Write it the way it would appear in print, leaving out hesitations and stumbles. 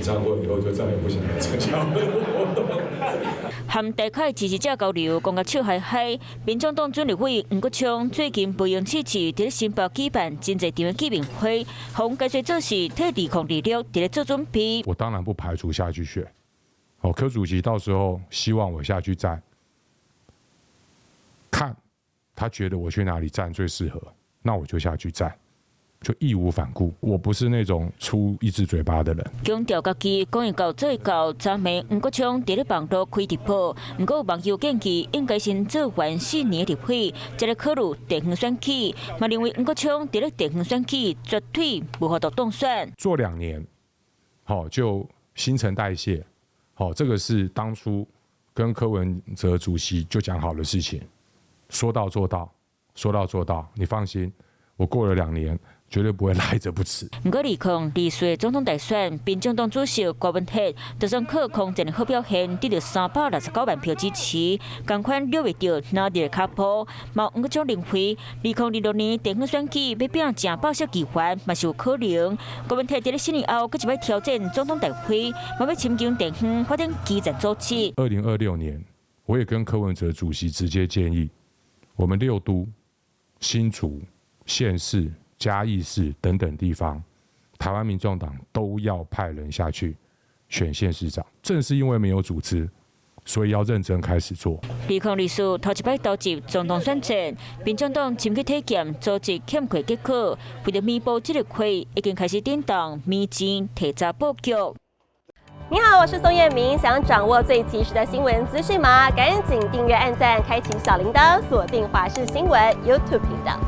唱會以後，就再也不想來參加我們的活動。和大開支持者交流，講甲笑嗨嗨。民眾黨準立委黃國昌最近不用試試，佇咧新北舉辦真濟場的見面會，予人解說做是替2026佇咧做準備。我當然不排除下去選。哦，柯主席到時候希望我下去站，看他覺得我去哪裡站最適合，那我就下去站，就義無反顧。我不是那種出一隻嘴巴的人。強調家己講會到做會到，昨暝黃國昌佇咧網路開直播，毋過有網友建議應該先做完4年立委，再來考慮地方選舉。嘛認為黃國昌佇咧地方選舉絕對無法度當選。做2年，好就新陳代謝，好，這個是當初跟柯文哲主席就講好的事情，說到做到，說到做到，你放心，我過了2年，絕對不會賴著不辭。毋過，2024總統大選，民眾黨主席柯文哲就算靠空戰的好表現，得著369萬票支持，仝款掠袂著哪佇跤步。嘛黃國昌認為，2026年地方選舉欲拚成百席議員，嘛是有可能。柯文哲佇咧4年後，閣一擺挑戰總統大位，嘛欲尋求地方發展基層組織。2026年，我也跟柯文哲主席直接建議，我們六都、新竹縣市、嘉義市等等地方，台灣民眾黨都要派人下去選縣市長。正是因為沒有組織，所以要認真開始做。2024頭一擺投入總統選戰，民眾黨深去體驗組織欠缺結果，為著彌補這個虧，已經開始展動明前提早布局。你好，我是宋燕明，想掌握最及時的新聞資訊嗎？趕緊訂閱、按讚、開啟小鈴鐺，鎖定華視新聞 YouTube 頻道。